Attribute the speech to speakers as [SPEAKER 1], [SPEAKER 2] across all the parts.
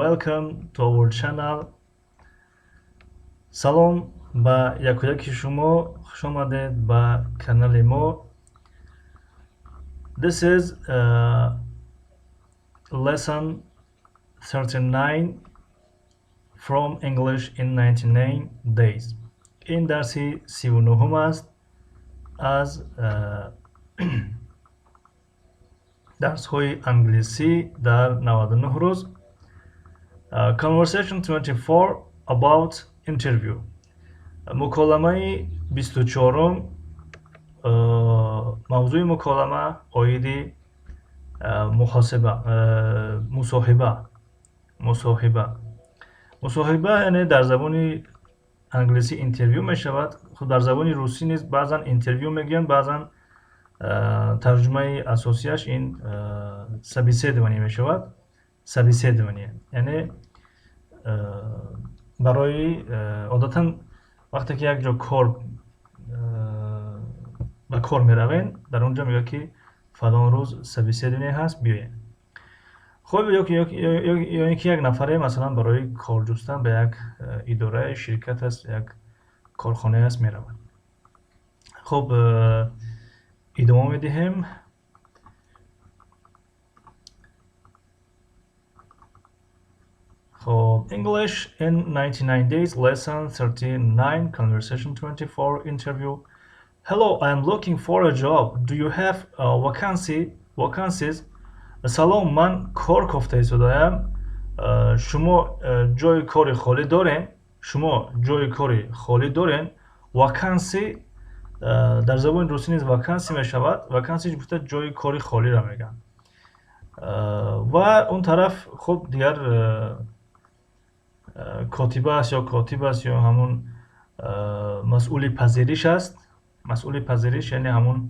[SPEAKER 1] Welcome to our channel. Салом ба якояки шумо, хуш омадед ба канали мо. This is lesson 39 from English in 99 days. Ин дарси 39 аст аз дарсҳои англисӣ дар 99 рӯз. Conversation 24 about interview. Муколамаи 24-ум, мавзӯи муколама оиди муҳосиба, мусоҳиба. Мусоҳиба. Мусоҳиба яъне дар забони англисӣ интервю мешавад. Хуб, дар забони русӣ низ баъзан интервю мегӯянд, баъзан тарҷумаи асосияш ин собеседование мешавад. Собеседование яъне барои одатан вақте ки як ҷо кор ба кор меравем, дар он ҷо мегӯяд, ки фалон рӯз собеседование ҳаст, биёед. Хуб, ё ин ки як нафаре, масалан, барои кор ҷустан ба як идораи ширкат аст, як корхонае аст, меравад. Хуб, идома медиҳем. Хуб, English in 99 days, lesson 39, conversation 24, interview. Hello, I am looking for a job. Do you have a vacancy? Vacancies? Салом, ман кор кофта истодаам. Шумо ҷои кори холӣ дорем? Шумо ҷои кори холӣ дорем? Vacancy дар забони русӣ низ vacancy мешавад. Vacancy гуфта ҷои кори холиро мегӯянд. Ва он тараф, хуб, дигар котиба аст ё котиб аст ё ҳамун масъули пазириш аст. Масъули пазириш яъне ҳамун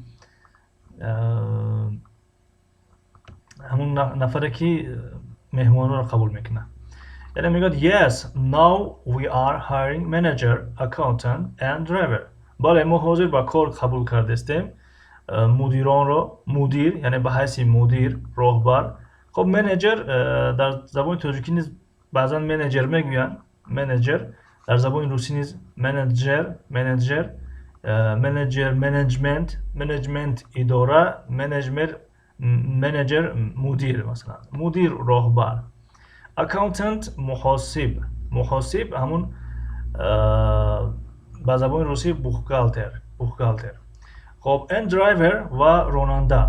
[SPEAKER 1] нафаре, ки меҳмононро қабул мекунад. Яъне мегӯяд: "Yes, now we are hiring manager, accountant and driver." Бале, мо ҳозир ба кор қабул кардастем мудиронро, мудир, яъне ба ҳайси мудир, роҳбар. Хуб, менеҷер дар забони тоҷикӣ низ баъзан менеҷер мегӯянд, менеҷер, дар забони русӣ низ менеҷер, менеҷер, менеҷер, менеҷмент, менеҷмент идора, менеҷмер, менеҷер мудир, масалан. Мудир, роҳбар. Accountant муҳосиб. Муҳосиб ҳамун ба забони русӣ бухгалтер, бухгалтер. Хуб, and driver ва ронанда.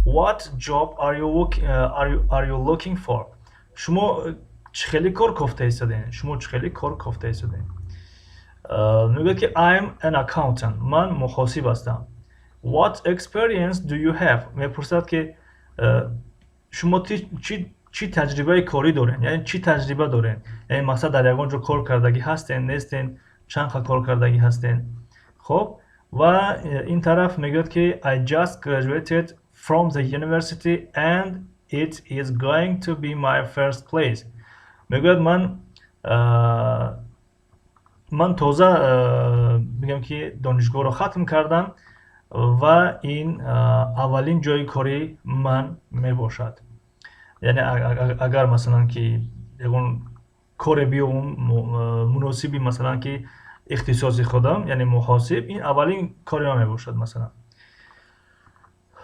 [SPEAKER 1] What job are you looking for? Шумо чӣ хеле кор кофта истодед? Шумо чӣ хеле кор кофта истодед? Мегӯяд, ки I'm an accountant. Ман муҳосиб ҳастам. What experience do you have? Мепурсад, ки шумо чӣ таҷрибаи корӣ доред? Яъне чӣ таҷриба доред? Яъне мақсад, дар ягон ҷо кор кардагӣ ҳастед, нестед, чанд қа кор кардагӣ ҳастед? Хуб, ва ин тараф мегӯяд, ки I just graduated from the university and it is going to be my first place. Мегӯяд, ман тоза, мегӯям, ки донишгоҳро хатм кардам ва ин аввалин ҷои кори ман мебошад. Яъне агар, масалан, ки ягон коре биёбам муносиби, масалан, ки ихтисоси худам, яъне муҳосиб, ин аввалин кори ман мебошад, масалан.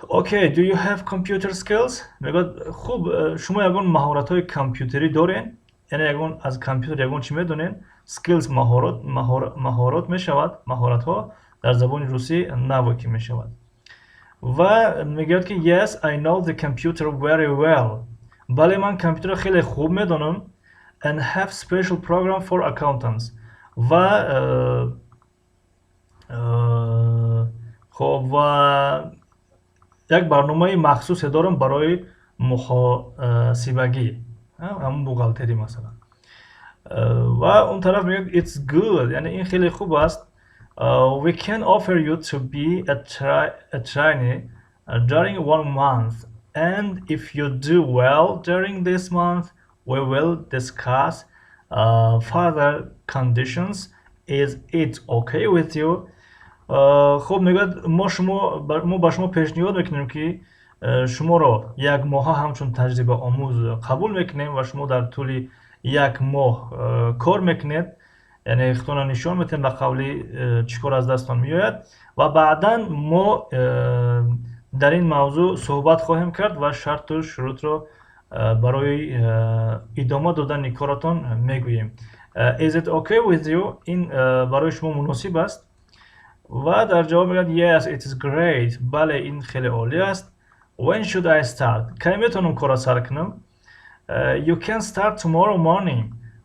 [SPEAKER 1] Okay, do you have computer skills? Мегӯяд, хуб, шумо ягон маҳоратҳои компютерӣ доред? Яъне ягон аз компютер ягон чӣ медонед? Skills маҳорат, маҳорат мешавад, маҳоратҳо дар забони русӣ навыки мешавад. Ва мегӯяд, ки yes, I know the computer very well. Бале, ман компютерро хеле хуб медонам and have special program for accountants. Ва хуб, ва як барномаи махсусе дорам барои муҳосибагӣ, ҳамун бухгалтерӣ, масалан. Ва он тараф мегӯяд: "It's good", яъне ин хеле хуб аст. We can offer you to be a trainee during one month, and if you do well during this month, we will discuss further conditions. Is it okay with you? Хуб, мегӯяд, мо ба шумо пешниҳод мекунем, ки шуморо як моҳа ҳамчун таҷрибаомӯз қабул мекунем ва шумо дар тӯли Як моҳ кор мекунед, яъне худтонро нишон медиҳед, ба қавли чӣ кор аз дасттон меояд, ва баъдан мо дар ин мавзӯъ суҳбат хоҳем кард ва шарту шурутро барои идома додани коратон мегӯем. Is it okay with you? Ин барои шумо муносиб аст? Ва дар ҷавоб мегӯяд: Yes, it is great. Бале, ин хеле олӣ аст. When should I start? Кай метавонам корро сар кунам? You can start tomorrow morning.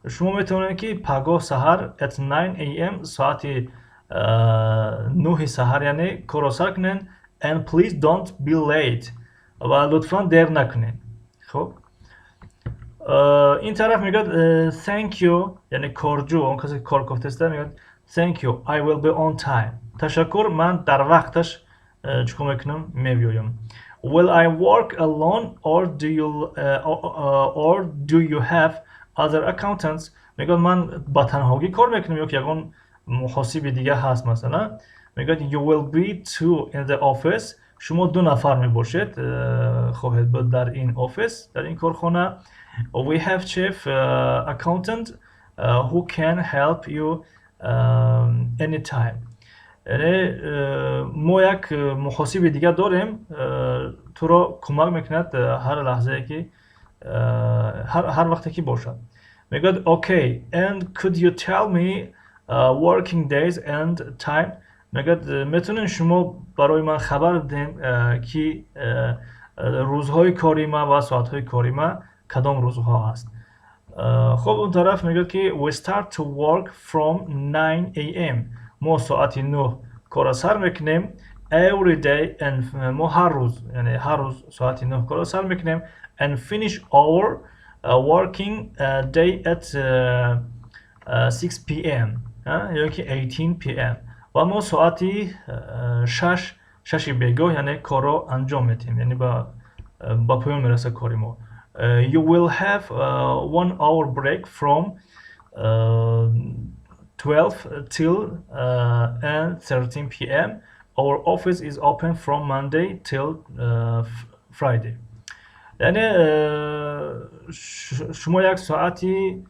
[SPEAKER 1] Шумо метавонед, ки пагоҳ саҳар at 9 a.m., соати 9 саҳар, яъне корро сар кунед. And please don't be late. Ва лутфан дер накунед. Хуб, ин тараф мегӯяд: Thank you. Яъне корҷӯ, он касе ки кор кофтааста, мегӯяд: Thank you, I will be on time. Ташаккур, ман дар вақташ чӣ кор мекунам? Мебиёям. Will I work alone or do you have other accountants? Мегӯяд, ман ба танҳогӣ кор мекунам ё ки ягон муҳосиби дига ҳаст масалан? Мегӯяд: You will be two in the office. Шумо ду нафар мебошед, хоҳед буд дар ин офис, дар ин корхона. We have chief accountant who can help you anytime. Яъне мо як муҳосиби дига дорем, туро кӯмак мекунад ҳар лаҳзае ки ҳар вақте ки бошад. Мегӯяд: Okay, and could you tell me working days and time? Мегӯяд, метавонед шумо барои ман хабар диҳем, ки рӯзҳои кори ман ва соатҳои кори ман кадом рӯзҳо ҳаст? Хуб, он тараф мегӯяд, ки we start to work from 9 a.m. Мо соати 9 корро сар мекунем every day and мо ҳар рӯз, яъне ҳар рӯз соати 9 корро сар мекунем and finish our working day at 6 p.m. ё ки 18 p.m. Ва мо соати 6-и бегоҳ, яъне корро анҷом медиҳем, яъне ба поён мерасад кори мо. You will have one hour break from 12 till and 13 p.m. Our office is open from Monday till Friday. Яъне шумо як соати,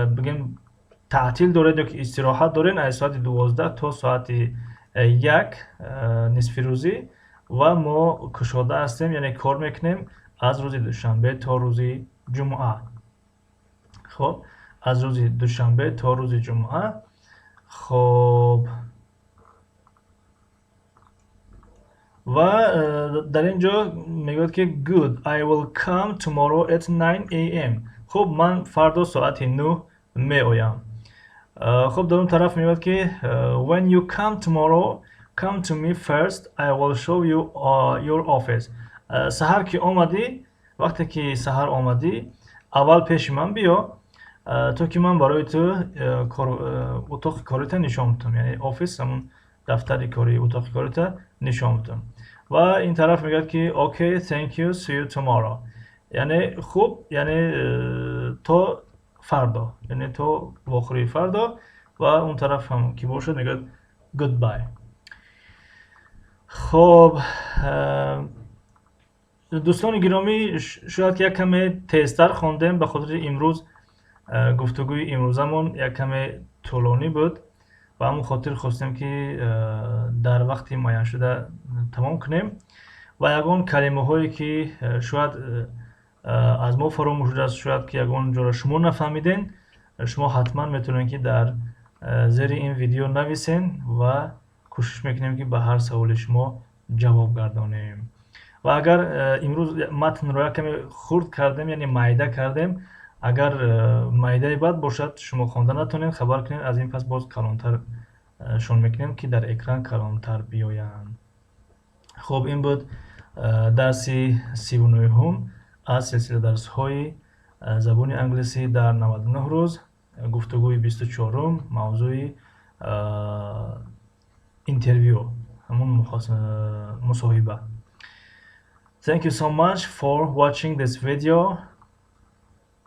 [SPEAKER 1] бигем, таътил доред ё ки истироҳат доред аз соати 12 то соати 1 нисфирӯзӣ ва мо кушода ҳастем, яъне кор мекунем аз рӯзи душанбе то рӯзи ҷумъа. Хуб, аз рӯзи душанбе то рӯзи ҷумъа. Хуб, ва дар ин ҷо мегӯяд, ки good, I will come tomorrow at 9 a.m. Хуб, ман фардо соати 9 меоям. Хуб, дар он тараф мегӯяд, ки when you come tomorrow, come to me first. I will show you your office. Саҳар ки омадӣ, вақте ки саҳар омадӣ, аввал пеши ман биё, то ки ман барои ту утоқи корита нишон бидиҳам, яъне офис, ҳамун дафтари корӣ, утоқи корита нишон бидиҳам. Ва ин тараф мегӯяд, ки okay, thank you, see you tomorrow. Яъне хуб, яъне то фардо, яъне то вохӯрии фардо. Ва он тараф ҳам ки бошад, мегӯяд: Goodbye. Хуб, дӯстони гиромӣ, шояд ки як каме тезтар хондем, ба хотири имрӯз гуфтугӯи имрӯзамон як каме тӯлонӣ буд ва ҳамон хотир хостем, ки дар вақти муайяншуда тамом кунем. Ва ягон калимаҳое ки шояд аз мо фаромӯш шудааст, шояд ки ягон ҷоро шумо нафаҳмиден, шумо ҳатман метавонед, ки дар зери ин видео нависен ва кӯшиш мекунем, ки ба ҳар саволи шумо ҷавоб гардонем. Ва агар имрӯз матнро як каме хурд кардем, яъне майда кардем, агар майдаи бад бошад, шумо хонда натавонед, хабар кунед, аз ин пас боз калонтаршон мекунем, ки дар экран калонтар биёянд. Хуб, ин буд дарси 39-ҳум аз силсила дарсҳои забони англисӣ дар 99 рӯз, гуфтугӯи 24-ум, мавзӯи интервю, ҳамун мусоҳиба. Thank you so much for watching this video.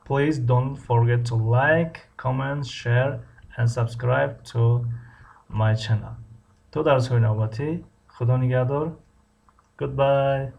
[SPEAKER 1] Please don't forget to like, comment, share and subscribe to my channel. То дарсҳои навбатӣ, худо нигаҳдор. Goodbye.